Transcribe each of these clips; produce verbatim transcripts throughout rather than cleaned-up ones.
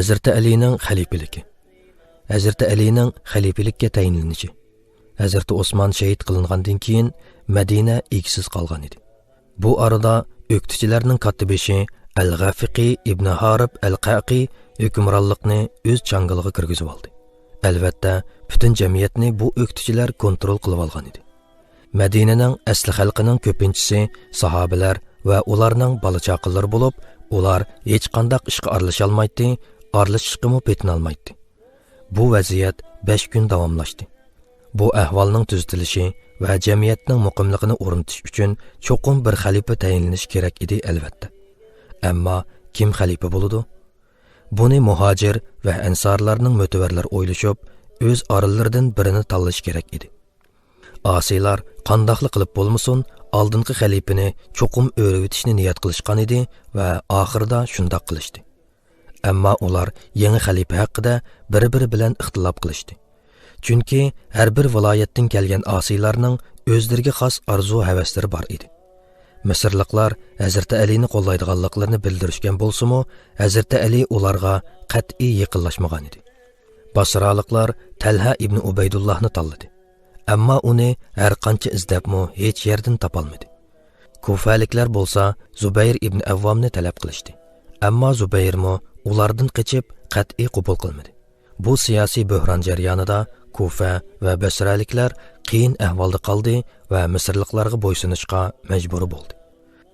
ھەزرىتى ئەلىنىڭ خەلىپىلىكى. ھەزرىتى ئەلىنىڭ خەلىپىلىككە تەيىنلىنىشى. ھەزرىتى ئوسمان شېھىت قىلىنغاندىن كېيىن، مەدىنە ئىگىسىز قالغان ئىدى. بۇ ئارىدا ئۆكتىچىلەرنىڭ كاتتىبېشى ئەل-غەفىقى ئىبنى ھارىب ئەل-قەقى ھۆكۈمرانلىقنى ئۆز چاڭگىلىغا كىرگۈزۈۋالدى. ئەلۋەتتە، پۈتۈن جەمئىيەتنى بۇ ئۆكتىچىلەر كونترول قىلىۋالغان ئىدى. مەدىنىنىڭ ئەسلى خەلقىنىڭ كۆپىنچىسى ساھابىلەر ۋە ئۇلارنىڭ بالا-چاقىلىرى بولۇپ، ئۇلار ھېچقانداق ئىشقا ئارىلىشالمايتتى، ئارىلىشىشقىمۇ پېتىنالمايتتى. بۇ ۋەزىيەت بەش كۈن داۋاملاشتى. بۇ ئەھۋالنىڭ تۈزىتىلىشى ۋە جەمئىيەتنىڭ مۇقىملىقىنى ئورنىتىش ئۈچۈن چوقۇم بىر خەلىپە تەيىنلىنىشى كېرەك ئىدى، ئەلۋەتتە. ئەمما كىم خەلىپە بولىدۇ؟ بۇنى مۇھاجىر ۋە ئەنسارلارنىڭ مۆتىۋەرلىرى ئويلىشىپ، ئۆز ئارىلىرىدىن بىرىنى تاللىشى كېرەك ئىدى. ئاسىيلار قانداقلا قىلىپ بولمىسۇن، ئالدىنقى خەلىپىنى چوقۇم ئۆرۈۋېتىشنى نىيەت قىلىشقان ئىدى ۋە ئاخىرىدا شۇنداق قىلىشتى. ئەمما ئۇلار يېڭى خەلىپە ھەققىدە بىر-بىرى بىلەن ئىختىلاپ قىلىشتى. چۈنكى ھەر بىر ۋىلايەتتىن كەلگەن ئاسىيلارنىڭ ئۆزلىرىگە خاس ئارزۇ-ھەۋەسلىرى بار ئىدى. مىسىرلىقلار ھەزرىتى ئەلىنى قوللايدىغانلىقلىرىنى بىلدۈرۈشكەن بولسىمۇ، ھەزرىتى ئەلى ئۇلارغا قەتئىي يېقىنلاشمىغان ئىدى. باسرالىقلار تەلھە ئىبنى ئۇبەيدۇللاھنى تاللىدى. ئەمما ئۇنى ھەر قانچە ئىزدەپمۇ ھېچ يەردىن تاپالمىدى. كۇفەلىكلەر بولسا زۇبەير ئىبنى ئەۋۋامنى تەلەپ قىلىشتى. ئەمما زۇبەيرمۇ ئۇلاردىن قېچىپ، قەتئىي قوبۇل قىلمىدى. بۇ سىياسىي بۆھران جەريانىدا كۇفە ۋە بەسرەلىكلەر قىيىن ئەھۋالدا قالدى ۋە مىسىرلىقلارغا بويسۇنۇشقا مەجبۇر بولدى.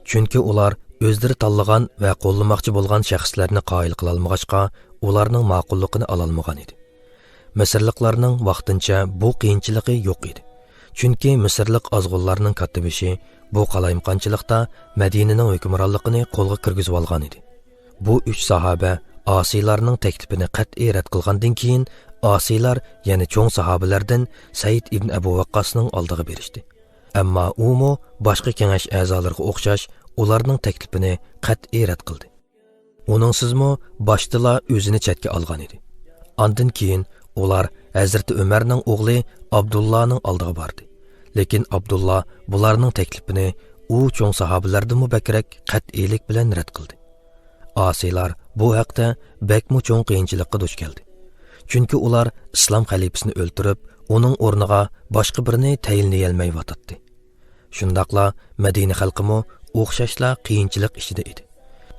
چۈنكى ئۇلار ئۆزلىرى تاللىغان ۋە قوللىماقچى بولغان شەخسلەرنى قايىل قىلالمىغاچقا، ئۇلارنىڭ ماقۇللۇقىنى ئالالمىغان ئىدى. مىسىرلىقلارنىڭ ۋاقتىنچە بۇ قىيىنچىلىقى يوق ئىدى. چۈنكى مىسىرلىق ئازغۇنلارنىڭ كاتتىبېشى بۇ قالايمىقانچىلىقتا مەدىنىنىڭ ھۆكۈمرانلىقىنى قولغا كىرگۈزۈۋالغان ئىدى. بۇ ئۈچ ساھابە ئاسىيلارنىڭ تەكلىپىنى قەتئىي رەت قىلغاندىن كېيىن، ئاسىيلار يەنە چوڭ ساھابىلەردىن سەئىد ئىبن ئەبۇ ۋەققاسنىڭ ئالدىغا بېرىشتى. ئەمما ئۇمۇ باشقا كېڭەش ئەزالىرىغا ئوخشاش ئۇلارنىڭ تەكلىپىنى قەتئىي رەت قىلدى. ئۇنىڭسىزمۇ باشتىلا ئۆزىنى چەتكە ئالغان ئىدى. ئاندىن كېيىن ئۇلار ھەزرىتى ئۆمەرنىڭ ئوغلى ئابدۇللانىڭ ئالدىغا باردى. لېكىن ئابدۇللا بۇلارنىڭ تەكلىپىنى ئۇ چوڭ ساھابىلەردىنمۇ بەكرەك قەتئىيلىك بىلەن رەت قىلدى. ئاسىيلار بۇ ھەقتە بەكمۇ چوڭ قىيىنچىلىققا دۇچ كەلدى. چۈنكى ئۇلار ئىسلام خەلىپىسىنى ئۆلتۈرۈپ، ئۇنىڭ ئورنىغا باشقا بىرىنى تەيىنلىيەلمەيۋاتاتتى. شۇنداقلا مەدىنە خەلقىمۇ ئوخشاشلا قىيىنچىلىق ئىچىدە ئىدى.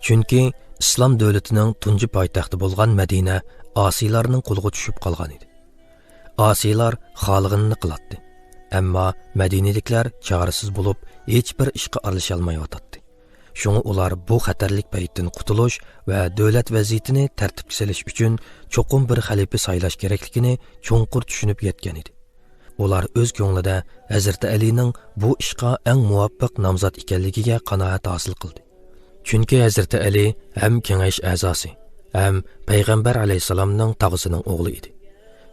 چۈنكى ئىسلام دۆلىتىنىڭ تۇنجى پايتەختى بولغان مەدىنە ئاسىيلارنىڭ قولىغا چۈشۈپ قالغان ئىدى. ئاسىيلار خالىغىنىنى قىلاتتى. ئەمما مەدىنىدىكىلەر چارىسىز بولۇپ، ھېچبىر ئىشقا ئارىلىشالمايۋاتاتتى. شۇڭا ئۇلار بۇ خەتەرلىك پەيتتىن قۇتۇلۇش ۋە دۆلەت ۋەزىيىتىنى تەرتىپكە سېلىش ئۈچۈن چوقۇم بىر خەلىپە سايلاش كېرەكلىكىنى چوڭقۇر چۈشىنىپ يەتكەن ئىدى. ئۇلار ئۆز كۆڭلىدە ھەزرىتى ئەلىنىڭ بۇ ئىشقا ئەڭ مۇۋاپىق نامزات ئىكەنلىكىگە قانائەت ھاسىل قىلدى. چۈنكى ھەزرىتى ئەلى ھەم كېڭەش ئەزاسى، ھەم پەيغەمبەر ئەلەيھىسسالامنىڭ تاغىسىنىڭ ئوغلى ئىدى.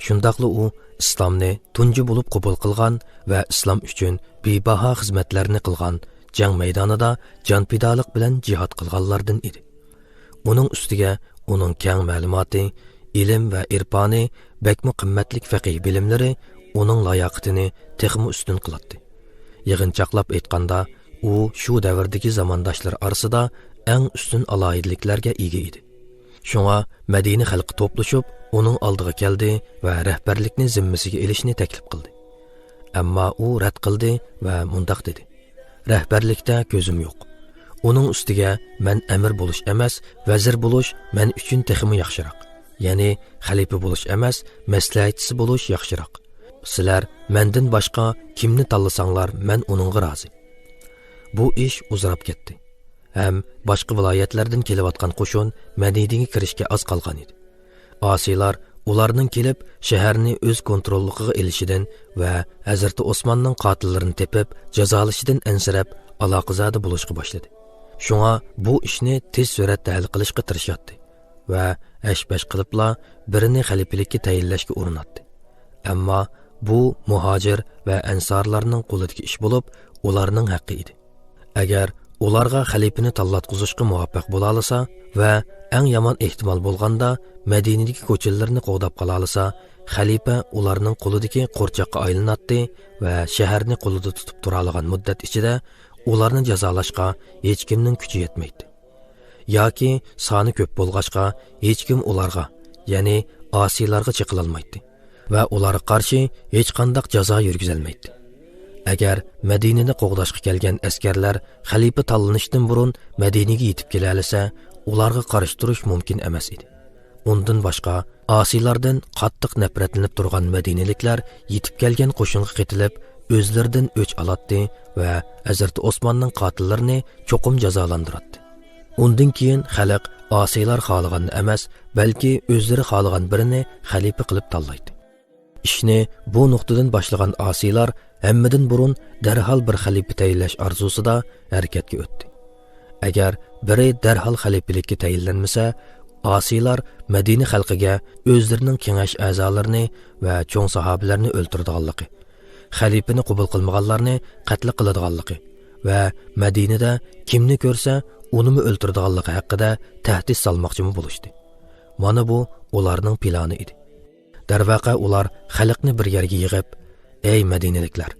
شۇنداقلا ئۇ ئىسلامنى تۇنجى بولۇپ قوبۇل قىلغان ۋە ئىسلام ئۈچۈن بىباھا خىزمەتلەرنى قىلغان، جەڭ مەيدانىدا جانپىدالىق بىلەن جىھاد قىلغانلاردىن ئىدى. ئۇنىڭ ئۈستىگە ئۇنىڭ كەڭ مەلۇماتى، ئىلىم ۋە ئىرپانى، بەكمۇ قىممەتلىك فەقىھ بىلىملىرى ئۇنىڭ لاياقىتىنى تېخىمۇ ئۈستۈن قىلاتتى. يىغىنچاقلاپ ئېيتقاندا، ئۇ شۇ دەۋردىكى زامانداشلىرى ئارىسىدا ئەڭ ئۈستۈن ئالاھىدىلىكلەرگە ئىگە ئىدى. شۇڭا مەدىنە خەلقى توپلىشىپ، ئۇنىڭ ئالدىغا كەلدى ۋە رەھبەرلىكنى زىممىسىگە ئېلىشنى تەكلىپ قىلدى. ئەمما ئۇ رەت قىلدى ۋە مۇنداق دېدى: «رەھبەرلىكتە كۆزۈم يوق. ئۇنىڭ ئۈستىگە مەن ئەمىر بولۇش ئەمەس، ۋەزىر بولۇش مەن ئۈچۈن تېخىمۇ ياخشىراق. يەنى خەلىپە بولۇش ئەمەس، مەسلىھەتچىسى بولۇش ياخشىراق. سىلەر مەندىن باشقا كىمنى تاللىساڭلار، مەن ئۇنىڭغا رازى.» بۇ ئىش ئۇزىراپ كەتتى ھەم باشقا ۋىلايەتلەردىن كېلىۋاتقان قوشۇن مەدىنىگە كىرىشكە ئاز قالغان ئىدى. ئاسىيلار ئۇلارنىڭ كېلىپ، شەھەرنى ئۆز كونتروللۇقىغا ئېلىشىدىن ۋە ھەزرىتى ئوسماننىڭ قاتىللىرىنى تېپىپ، جازالىشىدىن ئەنسىرەپ، ئالاقىزادە بولۇشقا باشلىدى. شۇڭا بۇ ئىشنى تېز سۈرئەتتە ھەل قىلىشقا تىرىشاتتى ۋە ھەش-پەش قىلىپلا بىرىنى خەلىپىلىككە تەيىنلەشكە ئۇرۇناتتى. ئەمما بۇ مۇھاجىر ۋە ئەنسارلارنىڭ قولىدىكى ئىش بولۇپ، ئۇلارنىڭ ھەققى ئىدى. ئەگەر ئۇلارغا خەلىپىنى تاللاتقۇزۇشقا مۇۋەپپەق بولالىسا ۋە ئەڭ يامان ئېھتىمال بولغاندا مەدىنىدىكى كوچىلىرىنى قوغداپ قالالىسا، خەلىپە ئۇلارنىڭ قولىدىكى قورچاققا ئايلىناتتى ۋە شەھەرنى قولىدا تۇتۇپ تۇرالىغان مۇددەت ئىچىدە ئۇلارنى جازالاشقا ھېچكىمنىڭ كۈچى يەتمەيتتى. ياكى سانى كۆپ بولغاچقا، ھېچكىم ئۇلارغا، يەنى ئاسىيلارغا چېقىلالمايتتى ۋە ئۇلارغا قارشى ھېچقانداق جازا يۈرگۈزەلمەيتتى. ئەگەر مەدىنىنى قوغداشقا كەلگەن ئەسكەرلەر خەلىپە تاللىنىشتىن بۇرۇن مەدىنىگە يېتىپ كېلەلىسە، ئۇلارغا قارشى تۇرۇش مۇمكىن ئەمەس ئىدى. ئۇندىن باشقا، ئاسىيلاردىن قاتتىق نەپرەتلىنىپ تۇرغان مەدىنىلىكلەر يېتىپ كەلگەن قوشۇنغا قېتىلىپ، ئۆزلىرىدىن ئۆچ ئالاتتى ۋە ھەزرىتى ئوسماننىڭ قاتىللىرىنى چوقۇم جازالاندۇراتتى. ئۇندىن كېيىن خەلق ئاسىيلار خالىغاننى ئەمەس، بەلكى ئۆزلىرى خالىغان بىرىنى خەلىپە قىلىپ تاللايتتى. ئىشنى بۇ نۇقتىدىن باشلىغان ئاسىيلار ھەممىدىن بۇرۇن دەرھال بىر خەلىپە تەيىنلەش ئارزۇسىدا ھەرىكەتكە ئۆتتى. ئەگەر بىرى دەرھال خەلىپىلىككە تەيىنلەنمىسە، ئاسىيلار مەدىنە خەلقىگە ئۆزلىرىنىڭ كېڭەش ئەزالىرىنى ۋە چوڭ ساھابىلەرنى ئۆلتۈرىدىغانلىقى، خەلىپىنى قوبۇل قىلمىغانلارنى قەتل قىلىدىغانلىقى ۋە مەدىنىدە كىمنى كۆرسە ئۇنىمۇ ئۆلتۈرىدىغانلىقى ھەققىدە تەھدىت سالماقچىمۇ بولۇشتى. مانا بۇ ئۇلارنىڭ پىلانى ئىدى. دەرۋەقە، ئۇلار خەلقنى بىر يەرگە يىغىپ، ئەي مەدىنىلىكلەر،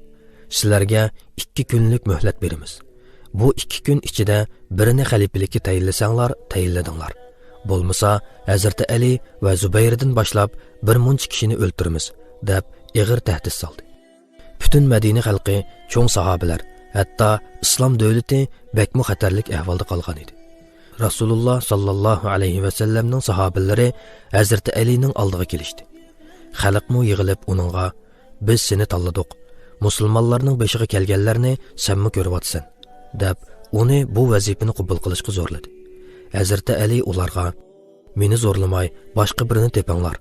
سىلەرگە ئىككى كۈنلۈك مۆھلەت بېرىمىز. بۇ ئىككى كۈن ئىچىدە بىرىنى خەلىپىلىككە تەيىنلىسەڭلار، تەيىنلىدىڭلار. بولمىسا، ھەزرىتى ئەلى ۋە زۇبەيردىن باشلاپ بىر مۇنچە كىشىنى ئۆلتۈرىمىز، دەپ ئېغىر تەھدىت سالدى. پۈتۈن مەدىنە خەلقى، چوڭ ساھابىلەر، ھەتتا ئىسلام دۆلىتى بەكمۇ خەتەرلىك ئەھۋالدا قالغان ئىدى. رەسۇلۇللا ساللاللاھۇ ئەلەيھى ۋەسەللەمنىڭ ساھابىلىرى ھەزرىتى ئەلىنىڭ ئالدىغا كېلىشتى. خەلقمۇ يىغىلىپ ئۇنىڭغا، «بىز سېنى تاللىدۇق. مۇسۇلمانلارنىڭ بېشىغا كەلگەنلەرنى سەنمۇ كۆرۈۋاتىسەن» دەپ، ئۇنى بۇ ۋەزىپىنى قوبۇل قىلىشقا زورلىدى. ھەزرىتى ئەلى ئۇلارغا، «مېنى زورلىماي، باشقا بىرىنى تېپىڭلار.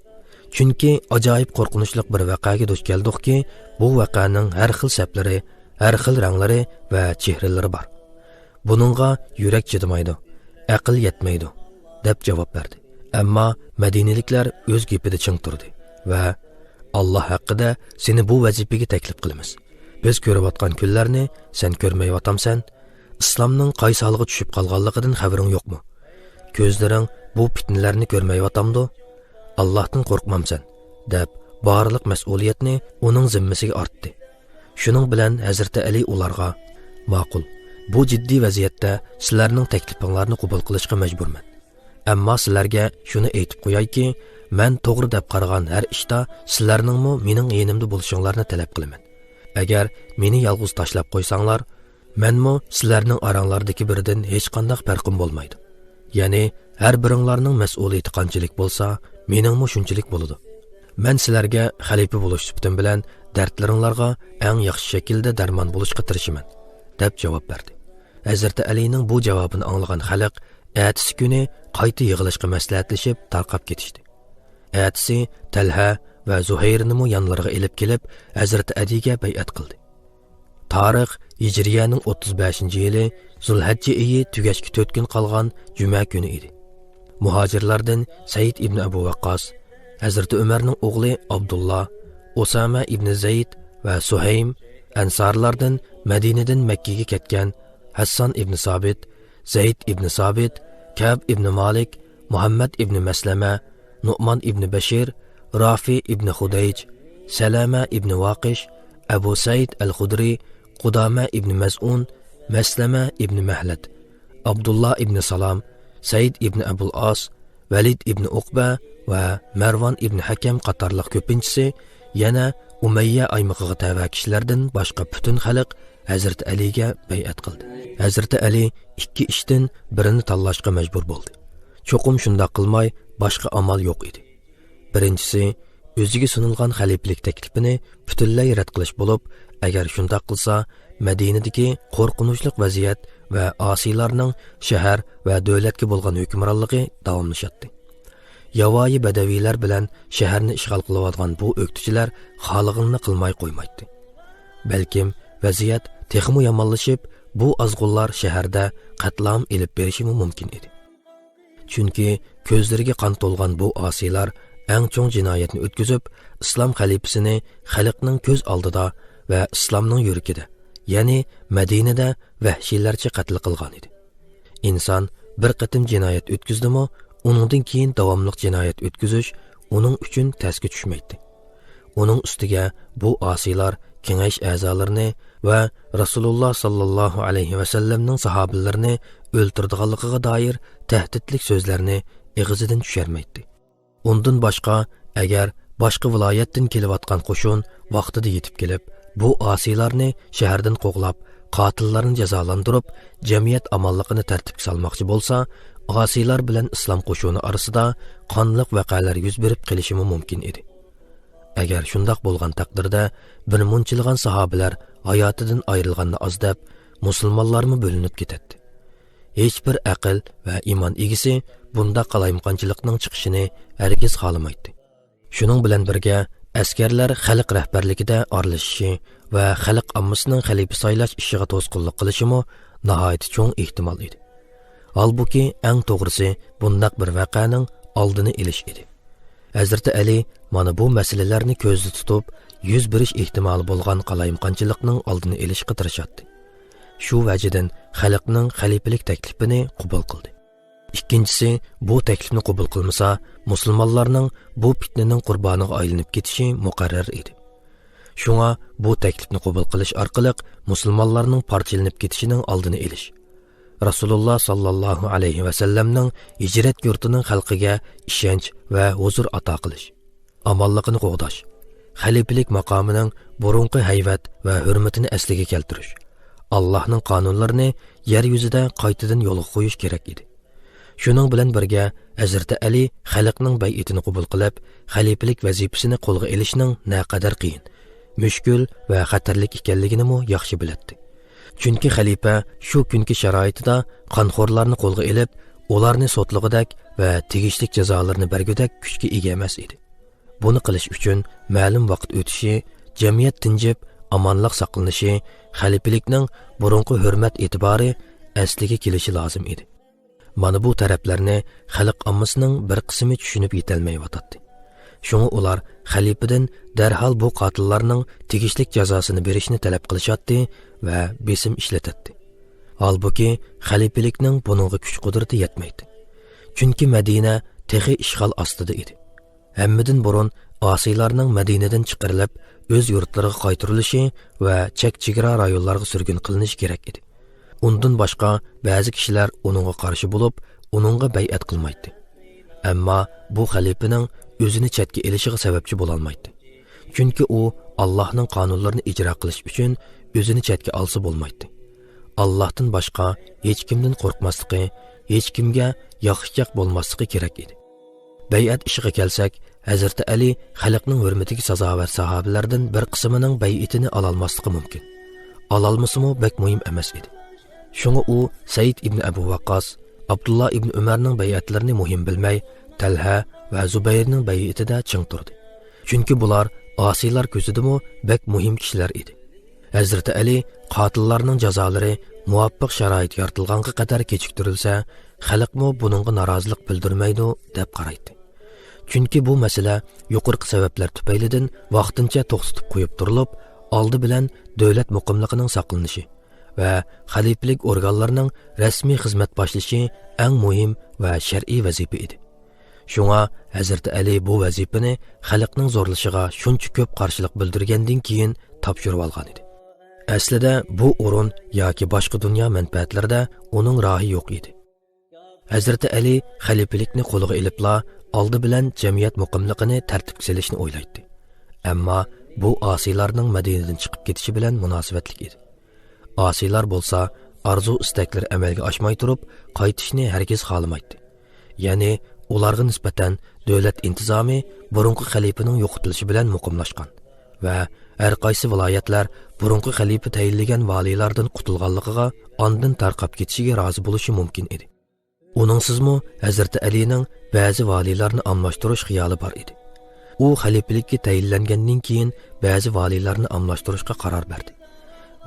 چۈنكى ئاجايىپ قورقۇنچلۇق بىر ۋەقەگە دۇچ كەلدۇقكى، بۇ ۋەقەنىڭ ھەر خىل سەپلىرى، ھەر خىل رەڭلىرى ۋە چېھرىلىرى بار. بۇنىڭغا يۈرەك چىدىمايدۇ، ئەقىل يەتمەيدۇ» دەپ جاۋاب بەردى. ئەمما مەدىنىلىكلەر ئۆز گېپىدە چىڭ تۇردى ۋە، «ئاللا ھەققىدە سېنى بۇ ۋەزىپىگە تەكلىپ قىلىمىز. بىز كۆرۈۋاتقان كۈنلەرنى سەن كۆرمەيۋاتامسەن؟ ئىسلامنىڭ قايسى ھالغا چۈشۈپ قالغانلىقىدىن خەۋىرىڭ يوقمۇ؟ كۆزلىرىڭ بۇ پىتنىلەرنى كۆرمەيۋاتامدۇ؟ ئاللاھتىن قورقمامسەن؟» دەپ، بارلىق مەسئۇلىيەتنى ئۇنىڭ زىممىسىگە ئارتتى. شۇنىڭ بىلەن ھەزرىتى ئەلى ئۇلارغا، «ماقۇل، بۇ جىددىي ۋەزىيەتتە سىلەرنىڭ تەكلىپىڭلارنى قوبۇل قىلىشقا مەجبۇرمەن. ئەمما سىلەرگە شۇنى ئېيتىپ قويايكى، مەن توغرا دەپ قارىغان ھەر ئىشتا سىلەرنىڭمۇ مېنىڭ يېنىمدا بولۇشۇڭلارنى تەلەپ قىلىمەن. ئەگەر مېنى يالغۇز تاشلاپ قويساڭلار، مەنمۇ سىلەرنىڭ ئاراڭلاردىكى بىرىدىن ھېچقانداق پەرقىم بولمايدۇ. يەنى ھەر بىرىڭلارنىڭ مەسئۇلىيىتى قانچىلىك بولسا، مېنىڭمۇ شۇنچىلىك بولىدۇ. مەن سىلەرگە خەلىپە بولۇش سۈپىتىم بىلەن دەردلىرىڭلارغا ئەڭ ياخشى شەكىلدە دەرمان بولۇشقا تىرىشىمەن» دەپ جاۋاب بەردى. ھەزرىتى ئەلىنىڭ بۇ جاۋابىنى ئاڭلىغان خەلق ئەتىسى كۈنى قايتا يىغىلىشقا مەسلىھەتلىشىپ تارقاپ كېتىشتى. ئەتىسى تەلھە ۋە زۇھەيرنىمۇ يانلىرىغا ئېلىپ كېلىپ، ھەزرىتى ئەلىگە بەيئەت قىلدى. تارىخ ھىجرىيەنىڭ ئوتتۇز بەشىنچى يىلى زۇلھەججە ئېيى تۈگەشكە تۆت كۈن قالغان جۈمە كۈنى ئىدى. مۇھاجىرلاردىن سەئىد ئىبن ئەبۇ ۋەققاس، ھەزرىتى ئۆمەرنىڭ ئوغلى ئابدۇللا، ئۇسامە ئىبن زەيد ۋە سۇھەيم، ئەنسارلاردىن مەدىنىدىن مەككىگە كەتكەن ھەسسان ئىبن سابىت، زەيد ئىبن سابىت، كەئب ئىبن مالىك، مۇھەممەد ئىبن مەسلەمە، نۇئمان ئىبن بەشىر، رافى ئىبن خۇدەيج، سەلەمە ئىبن ۋاقىش، ئەبۇ سەئىد ئەل خۇدرى، قۇدامە ئىبن مەزئۇن، مەسلەمە ئىبن مەھلەد، ئابدۇللا ئىبن سالام، سەئىد ئىبن ئەبۇل ئاس، ۋەلىد ئىبن ئۇقبە ۋە مەرۋان ئىبن ھەكەم قاتارلىق كۆپىنچىسى، يەنە ئۇمەييە ئايمىقىغا تەۋە كىشىلەردىن باشقا پۈتۈن خەلق ھەزرىتى ئەلىگە بەيئەت قىلدى. ھەزرىتى ئەلى ئىككى ئىشتىن بىرىنى تاللاشقا مەجبۇر بولدى. چوقۇم شۇنداق قىلماي باشقا ئامال يوق ئىدى. بىرىنچىسى، ئۆزىگە سۇنۇلغان خەلىپىلىك تەكلىپىنى پۈتۈنلەي رەت قىلىش بولۇپ، ئەگەر شۇنداق قىلسا، مەدىنىدىكى قورقۇنچلۇق ۋەزىيەت ۋە ئاسىيلارنىڭ شەھەر ۋە دۆلەتكە بولغان ھۆكۈمرانلىقى داۋاملىشاتتى. ياۋايى بەدەۋىيلەر بىلەن شەھەرنى ئىشغال قىلىۋالغان بۇ ئۆكتىچىلەر خالىغىنىنى قىلماي قويمايتتى. بەلكىم ۋەزىيەت تېخىمۇ يامانلىشىپ، بۇ ئازغۇنلار شەھەردە قەتلىئام ئېلىپ بېرىشىمۇ مۇمكىن ئىدى. چۈنكى كۆزلىرىگە قان تولغان بۇ ئاسىيلار ئەڭ چوڭ جىنايەتنى ئۆتكۈزۈپ، ئىسلام خەلىپىسىنى خەلقنىڭ كۆز ئالدىدا ۋە ئىسلامنىڭ يۈرىكىدە، يەنى مەدىنىدە ۋەھشىيلەرچە قەتل قىلغان ئىدى. ئىنسان بىر قېتىم جىنايەت ئۆتكۈزدىمۇ، ئۇنىڭدىن كېيىن داۋاملىق جىنايەت ئۆتكۈزۈش ئۇنىڭ ئۈچۈن تەسكە چۈشمەيتتى. ئۇنىڭ ئۈستىگە بۇ ئاسىيلار كېڭەش ئەزالىرىنى ۋە رەسۇلۇللا ساللاللاھۇ ئەلەيھى ۋەسەللەمنىڭ ساھابىلىرىنى ئۆلتۈرىدىغانلىقىغا دائىر تەھدىتلىك سۆزلەرنى ئېغىزىدىن چۈشۈرمەيتتى. ئۇندىن باشقا، ئەگەر باشقا ۋىلايەتتىن كېلىۋاتقان قوشۇن ۋاقتىدا يېتىپ كېلىپ، بۇ ئاسىيلارنى شەھەردىن قوغلاپ، قاتىللارنى جازالاندۇرۇپ، جەمئىيەت ئامانلىقىنى تەرتىپكە سالماقچى بولسا، ئاسىيلار بىلەن ئىسلام قوشۇنى ئارىسىدا قانلىق ۋەقەلەر يۈز بېرىپ قېلىشىمۇ مۇمكىن ئىدى. ئەگەر شۇنداق بولغان تەقدىردە، بىر مۇنچىلىغان ساھابىلەر ھاياتىدىن ئايرىلغاننى ئاز دەپ، مۇسۇلمانلارمۇ بۆلۈنۈپ كېتەتتى. ھېچبىر ئەقىل ۋە ئىمان ئىگىسى بۇنداق قالايمىقانچىلىقنىڭ چىقىشىنى ھەرگىز خالىمايتتى. شۇنىڭ بىلەن بىرگە، ئەسكەرلەر خەلق رەھبەرلىكىدە ئارىلىشىشى ۋە خەلق ئاممىسىنىڭ خەلىپە سايلاش ئىشىغا توسقۇنلۇق قىلىشىمۇ ناھايىتى چوڭ ئېھتىمال ئىدى. ھالبۇكى، ئەڭ توغرىسى بۇنداق بىر ۋەقەنىڭ ئالدىنى ئېلىش ئىدى. ھەزرىتى ئەلى مانا بۇ مەسىلىلەرنى كۆزدە تۇتۇپ، يۈز بېرىش ئېھتىمالى بولغان قالايمىقانچىلىقنىڭ ئالدىنى ئېلىشقا تىرىشاتتى. شۇ ۋەجىدىن خەلقنىڭ خەلىپىلىك تەكلىپىنى قوبۇل قىلدى. ئىككىنچىسى، بۇ تەكلىپنى قوبۇل قىلمىسا، مۇسۇلمانلارنىڭ بۇ پىتنىنىڭ قۇربانىغا ئايلىنىپ كېتىشى مۇقەررەر ئىدى. شۇڭا بۇ تەكلىپنى قوبۇل قىلىش ئارقىلىق مۇسۇلمانلارنىڭ پارچىلىنىپ كېتىشىنىڭ ئالدىنى ئېلىش، رەسۇلۇللا ساللاللاھۇ ئەلەيھى ۋەسەللەمنىڭ ھىجرەت يۇرتىنىڭ خەلقىگە ئىشەنچ ۋە ھۇزۇر ئاتا قىلىش، ئامانلىقىنى قوغداش، خەلىپىلىك ماقامىنىڭ بۇرۇنقى ھەيۋەت ۋە ھۆرمىتىنى ئەسلىگە كەلتۈرۈش، ئاللاھنىڭ قانۇنلىرىنى يەر يۈزىدە قايتىدىن يولغا قويۇش كېرەك ئىدى. شۇنىڭ بىلەن بىرگە، ھەزرىتى ئەلى خەلقنىڭ بەيئىتىنى قوبۇل قىلىپ، خەلىپىلىك ۋەزىپىسىنى قولغا ئېلىشنىڭ نەقەدەر قىيىن، مۈشكۈل ۋە خەتەرلىك ئىكەنلىكىنىمۇ ياخشى بىلەتتى. چۈنكى خەلىپە شۇ كۈنكى شارائىتىدا قانخورلارنى قولغا ئېلىپ، ئۇلارنى سوتلىغۇدەك ۋە تېگىشلىك جازالىرىنى بەرگۈدەك كۈچكە ئىگە ئەمەس ئىدى. بۇنى قىلىش ئۈچۈن مەلۇم ۋاقىت ئۆتۈشى، جەمئىيەت تىنجىپ، ئامانلىق ساقلىنىشى، خەلىپىلىكنىڭ بۇرۇنقى ھۆرمەت ئېتىبارى ئەسلىگە كېلىشى لازىم ئىدى. مانا بۇ تەرەپلەرنى خەلق ئاممىسىنىڭ بىر قىسمى چۈشىنىپ يېتەلمەيۋاتاتتى. شۇڭا ئۇلار خەلىپىدىن دەرھال بۇ قاتىللارنىڭ تېگىشلىك جازاسىنى بېرىشنى تەلەپ قىلىشاتتى ۋە بېسىم ئىشلىتەتتى. ھالبۇكى، خەلىپىلىكنىڭ بۇنىڭغا كۈچ-قۇدرىتى يەتمەيتتى. چۈنكى مەدىنە تېخى ئىشغال ئاستىدا ئىدى. ھەممىدىن بۇرۇن، ئاسىيلارنىڭ مەدىنىدىن چىقىرىلىپ، ئۆز يۇرتلىرىغا قايتۇرۇلۇشى ۋە چەك-چېگرا رايونلارغا سۈرگۈن قىلىنىشى كېرەك ئىدى. ئۇندىن باشقا، بەزى كىشىلەر ئۇنىڭغا قارشى بولۇپ، ئۇنىڭغا بەيئەت قىلمايتتى. ئەمما بۇ خەلىپىنىڭ ئۆزىنى چەتكە ئېلىشىغا سەۋەبچى بولالمايتتى. چۈنكى ئۇ ئاللاھنىڭ قانۇنلىرىنى ئىجرا قىلىش ئۈچۈن ئۆزىنى چەتكە ئالسا بولمايتتى. ئاللاھتىن باشقا ھېچكىمدىن قورقماسلىقى، ھېچكىمگە ياخشىچاق بولماسلىقى كېرەك ئىدى. بەيئەت ئىشىغا كەلسەك، ھەزرىتى ئەلى خەلقنىڭ ھۆرمىتىگە سازاۋەر ساھابىلەردىن بىر قىسمىنىڭ بەيئىتىنى ئالالماسلىقى مۇمكىن. ئالالمىسىمۇ بەك مۇھىم ئەمەس ئىدى. شۇڭا ئۇ سەئىد ئىبن ئەبۇ ۋەققاس، ئابدۇللا ئىبن ئۆمەرنىڭ بەيئەتلىرىنى مۇھىم بىلمەي، تەلھە ۋە زۇبەيرنىڭ بەيئىتىدە چىڭ تۇردى. چۈنكى بۇلار ئاسىيلار كۆزىدىمۇ بەك مۇھىم كىشىلەر ئىدى. ھەزرىتى ئەلى قاتىللارنىڭ جازالىرى مۇۋاپىق شارائىت يارىتىلغانغا قەدەر كېچىكتۈرۈلسە، خەلقمۇ بۇنىڭغا نارازىلىق بىلدۈرمەيدۇ، دەپ قارايتتى. چۈنكى بۇ مەسىلە يۇقىرىقى سەۋەبلەر تۈپەيلىدىن ۋاقتىنچە توختىتىپ قويۇپ تۇرۇلۇپ، ئالدى بىلەن دۆلەت مۇقىملىقىنىڭ ساقلىنىشى ۋە خەلىپىلىك ئورگانلىرىنىڭ رەسمىي خىزمەت باشلىشى ئەڭ مۇھىم ۋە شەرئىي ۋەزىپە ئىدى. شۇڭا ھەزرىتى ئەلى بۇ ۋەزىپىنى خەلقنىڭ زورلىشىغا شۇنچە كۆپ قارشىلىق بىلدۈرگەندىن كېيىن تاپشۇرۇۋالغان ئىدى. ئەسلىدە بۇ ئورۇن ياكى باشقا دۇنيا مەنپەئەتلىرىدە ئۇنىڭ راھى يوق ئىدى. ھەزرىتى ئەلى خەلىپىلىكنى قولىغا ئېلىپلا، ئالدى بىلەن جەمئىيەت مۇقىملىقىنى تەرتىپكە سېلىشنى ئويلايتتى. ئەمما بۇ ئاسىيلارنىڭ مەدىنىدىن چىقىپ كېتىشى بىلەن مۇناسىۋەتلىك ئىدى. ئاسىيلار بولسا ئارزۇ-ئىستەكلىرى ئەمەلگە ئاشماي تۇرۇپ، قايتىشنى ھەرگىز خالىمايتتى. يەنى ئۇلارغا نىسبەتەن دۆلەت ئىنتىزامى بۇرۇنقى خەلىپىنىڭ يوقىتىلىشى بىلەن مۇقىملاشقان ۋە ھەر قايسى ۋىلايەتلەر بۇرۇنقى خەلىپە تەيىنلىگەن ۋالىيلاردىن قۇتۇلغانلىقىغا، ئاندىن تارقاپ كېتىشىگە رازى بولۇشى مۇمكىن ئىدى. ئۇنىڭسىزمۇ ھەزرىتى ئەلىنىڭ بەزى ۋالىيلارنى ئالماشتۇرۇش خىيالى بار ئىدى. ئۇ خەلىپىلىككە تەيىنلەنگەندىن كېيىن بەزى ۋالىيلارنى ئالماشتۇرۇشقا قارار بەردى.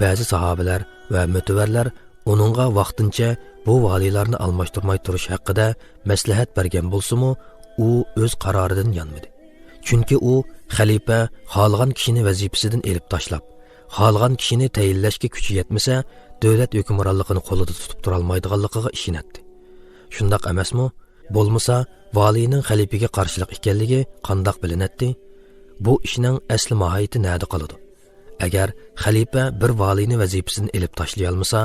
بەزى ساھابىلەر ۋە مۆتىۋەرلەر ئۇنىڭغا ۋاقتىنچە بۇ ۋالىيلارنى ئالماشتۇرماي تۇرۇش ھەققىدە مەسلىھەت بەرگەن بولسىمۇ، ئۇ ئۆز قارارىدىن يانمىدى. چۈنكى ئۇ خەلىپە خالىغان كىشىنى ۋەزىپىسىدىن ئېلىپ تاشلاپ، خالىغان كىشىنى تەيىنلەشكە كۈچى يەتمىسە، دۆلەت ھۆكۈمرانلىقىنى قولىدا تۇتۇپ تۇرالمايدىغانلىقىغا ئىشىنەتتى. شۇنداق ئەمەسمۇ؟ بولمىسا، ۋالىينىڭ خەلىپىگە قارشىلىق ئىكەنلىكى قانداق بىلىنەتتى؟ بۇ ئىشنىڭ ئەسلى ماھىيىتى نەدە قالىدۇ؟ ئەگەر خەلىپە بىر ۋالىينى ۋەزىپىسىدىن ئېلىپ تاشلىيالمىسا،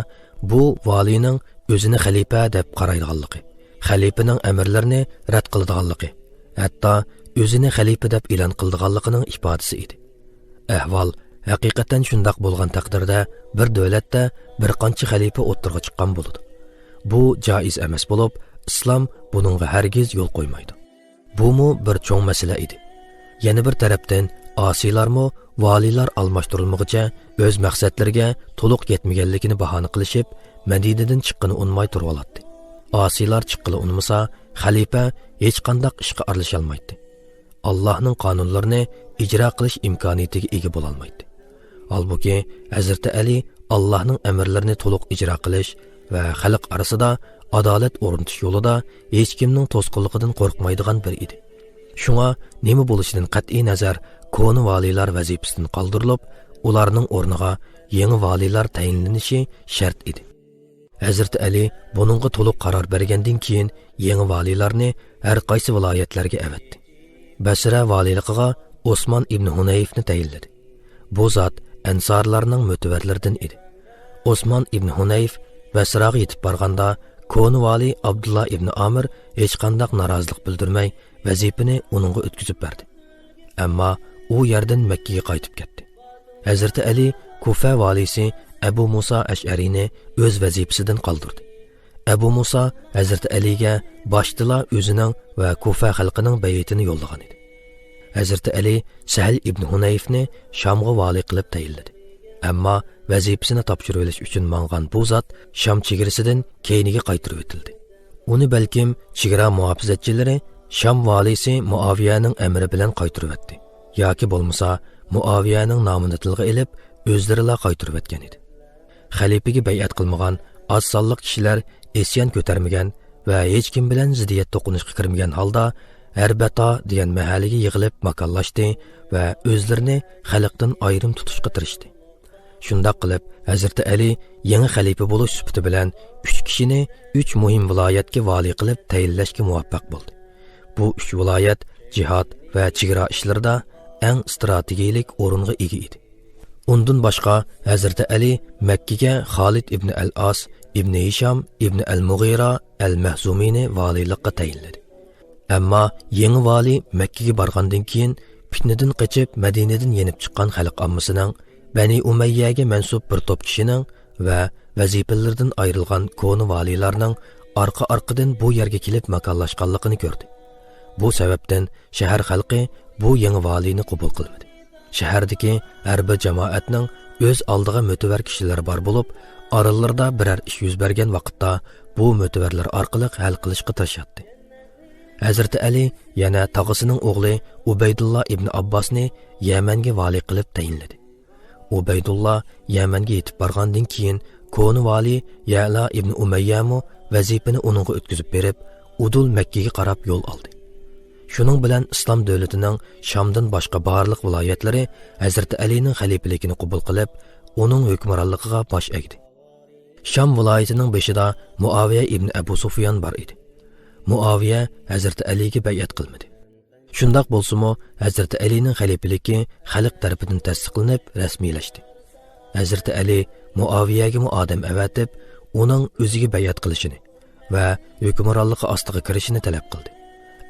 بۇ ۋالىينىڭ ئۆزىنى خەلىپە دەپ قارايدىغانلىقى، خەلىپىنىڭ ئەمىرلىرىنى رەت قىلىدىغانلىقى، ھەتتا ئۆزىنى خەلىپە دەپ ئېلان قىلىدىغانلىقىنىڭ ئىپادىسى ئىدى. ئەھۋال ھەقىقەتەن شۇنداق بولغان تەقدىردە، بىر دۆلەتتە بىر قانچە خەلىپە ئوتتۇرىغا چىققان بولىدۇ. بۇ جائىز ئەمەس بولۇپ، ئىسلام بۇنىڭغا ھەرگىز يول قويمايدۇ. بۇمۇ بىر چوڭ مەسىلە ئىدى. يەنە بىر تەرەپتىن، ئاسىيلارمۇ ۋالىيلار ئالماشتۇرۇلمىغۇچە ئۆز مەقسەتلىرىگە تولۇق يەتمىگەنلىكىنى باھانە قىلىشىپ، مەدىنىدىن چىققىنى ئۇنىماي تۇرۇۋالاتتى. ئاسىيلار چىققىلى ئۇنىمىسا، خەلىپە ھېچقانداق ئىشقا ئارىلىشالمايتتى. ئاللاھنىڭ قانۇنلىرىنى ئىجرا قىلىش ئىمكانىيىتىگە ئىگە بولالمايتتى. ھالبۇكى، ھەزرىتى ئەلى ئاللاھنىڭ ئەمىرلىرىنى تولۇق ئىجرا قىلىش ۋە خەلق ئارىسىدا ئادالەت ئورنىتىش يولىدا ھېچكىمنىڭ توسقۇنلۇقىدىن قورقمايدىغان بىرى ئىدى. شۇڭا، نېمە بولۇشىدىن قەتئىي نەزەر، كونا ۋالىيلار ۋەزىپىسىدىن قالدۇرۇلۇپ، ئۇلارنىڭ ئورنىغا يېڭى ۋالىيلار تەيىنلىنىشى شەرت ئىدى. ھەزرىتى ئەلى بۇنىڭغا تولۇق قارار بەرگەندىن كېيىن، يېڭى ۋالىيلارنى ھەر قايسى ۋىلايەتلەرگە ئەۋەتتى. بەسرە ۋالىيلىقىغا ئوسمان ئىبن ھۇنەيفنى تەيىنلىدى. بۇ زات ئەنسارلارنىڭ مۆتىۋەرلىرىدىن ئىدى. ئوسمان ئىبن ھۇنەيف بەسراغا يېتىپ بارغاندا، كونا ۋالىي ئابدۇللا ئىبن ئامىر ھېچقانداق نارازىلىق بىلدۈرمەي، ۋەزىپىنى ئۇنىڭغا ئۆتكۈزۈپ بەردى. ئەمما ئۇ يەردىن مەككىگە قايتىپ كەتتى. ھەزرىتى ئەلى كۇفە ۋالىيسى ئەبۇ مۇسا ئەشئەرىنى ئۆز ۋەزىپىسىدىن قالدۇردى. ئەبۇ مۇسا ھەزرىتى ئەلىگە باشتىلا ئۆزىنىڭ ۋە كۇفە خەلقىنىڭ بەيئىتىنى يوللىغان ئىدى. ھەزرىتى ئەلى سەھىل ئىبن ھۇنەيفنى شامغا ۋالىي قىلىپ تەيىنلىدى. ئەمما ۋەزىپىسىنى تاپشۇرۇۋېلىش ئۈچۈن ماڭغان بۇ زات شام چېگرىسىدىن كەينىگە قايتۇرۇۋېتىلدى. ئۇنى بەلكىم چېگرا مۇھاپىزەتچىلىرى شام ۋالىيسى مۇئاۋىيەنىڭ ئەمرى بىلەن قايتۇرۇۋەتتى ياكى بولمىسا مۇئاۋىيەنىڭ نامىنى تىلغا ئېلىپ، ئۆزلىرىلا قايتۇرۇۋەتكەن ئىدى. خەلىپىگە بەيئەت قىلمىغان ئاز سانلىق كىشىلەر ئىسيان كۆتەرمىگەن ۋە ھېچكىم بىلەن زىددىيەت توقۇنۇشقا كىرمىگەن ھالدا، ھەربەتا دېگەن مەھەللىگە يىغىلىپ ماكانلاشتى ۋە ئۆزلىرىنى خەلقتىن ئايرىم تۇتۇشقا تىرىشتى. شۇنداق قىلىپ، ھەزرىتى ئەلى يېڭى خەلىپە بولۇش سۈپىتى بىلەن ئۈچ كىشىنى ئۈچ مۇھىم ۋىلايەتكە ۋالىي قىلىپ تەيىنلەشكە مۇۋەپپەق بولدى. بۇ ئۈچ ۋىلايەت جىھاد ۋە چېگرا ئىشلىرىدا ئەڭ ئىستراتېگىيىلىك ئورۇنغا ئىگە ئىدى. ئۇندىن باشقا، ھەزرىتى ئەلى مەككىگە خالىد ئىبنى ئەل ئاس، ئىبنى ھىشام، ئىبنى ئەل مۇغىرا ئەل مەخزۇمىنى ۋالىيلىققا تەيىنلىدى. ئەمما يېڭى ۋالىي مەككىگە بارغاندىن كېيىن، پىتنىدىن قېچىپ مەدىنىدىن يېنىپ چىققان خەلق ئاممىسىنىڭ، بەنى ئۇمەييەگە مەنسۇپ بىر توپ كىشىنىڭ ۋە ۋەزىپىلىرىدىن ئايرىلغان كونا ۋالىيلارنىڭ ئارقا-ئارقىدىن بۇ يەرگە كېلىپ ماكانلاشقانلىقىنى كۆردى. بۇ سەۋەبتىن شەھەر خەلقى بۇ يېڭى ۋالىينى قوبۇل قىلمىدى. شەھەردىكى ھەر بىر جامائەتنىڭ ئۆز ئالدىغا مۆتىۋەر كىشىلىرى بار بولۇپ، ئارىلىرىدا بىرەر ئىش يۈز بەرگەن ۋاقىتتا بۇ مۆتىۋەرلەر ئارقىلىق ھەل قىلىشقا تىرىشاتتى. ھەزرىتى ئەلى يەنە تاغىسىنىڭ ئوغلى ئۇبەيدۇللا ئىبنى ئابباسنى يەمەنگە ۋالىي قىلىپ تەيىنلىدى. ئۇبەيدۇللا يەمەنگە يېتىپ بارغاندىن كېيىن، كونا ۋالىي يەلا ئىبنى ئۇمەييەمۇ ۋەزىپىنى ئۇنىڭغا ئۆتكۈزۈپ بېرىپ، ئۇدۇل مەككىگە قاراپ يول ئالدى. شۇنىڭ بىلەن ئىسلام دۆلىتىنىڭ شامدىن باشقا بارلىق ۋىلايەتلىرى ھەزرىتى ئەلىنىڭ خەلىپىلىكىنى قوبۇل قىلىپ، ئۇنىڭ ھۆكۈمرانلىقىغا باش ئەگدى. شام ۋىلايىتىنىڭ بېشىدا مۇئاۋىيە ئىبنى ئەبۇ سۇفيان بار ئىدى. مۇئاۋىيە ھەزرىتى ئەلىگە بەيئەت قىلمىدى. شۇنداق بولسىمۇ، ھەزرىتى ئەلىنىڭ خەلىپىلىكى خەلق تەرىپىدىن تەستىقلىنىپ رەسمىيلەشتى. ھەزرىتى ئەلى مۇئاۋىيەگىمۇ ئادەم ئەۋەتىپ، ئۇنىڭ ئۆزىگە بەيئەت قىلىشىنى ۋە ھۆكۈمرانلىقى ئاستىغا كىرىشىنى تەلەپ قىلدى.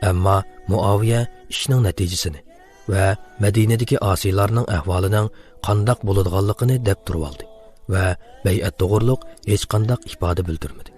ئەمما مۇئاۋىيە ئىشنىڭ نەتىجىسىنى ۋە مەدىنىدىكى ئاسىيلارنىڭ ئەھۋالىنىڭ قانداق بولىدىغانلىقىنى دەپ تۇرۇۋالدى ۋە بەيئەت توغرۇلۇق ھېچقانداق ئىپادە بىلدۈرمىدى.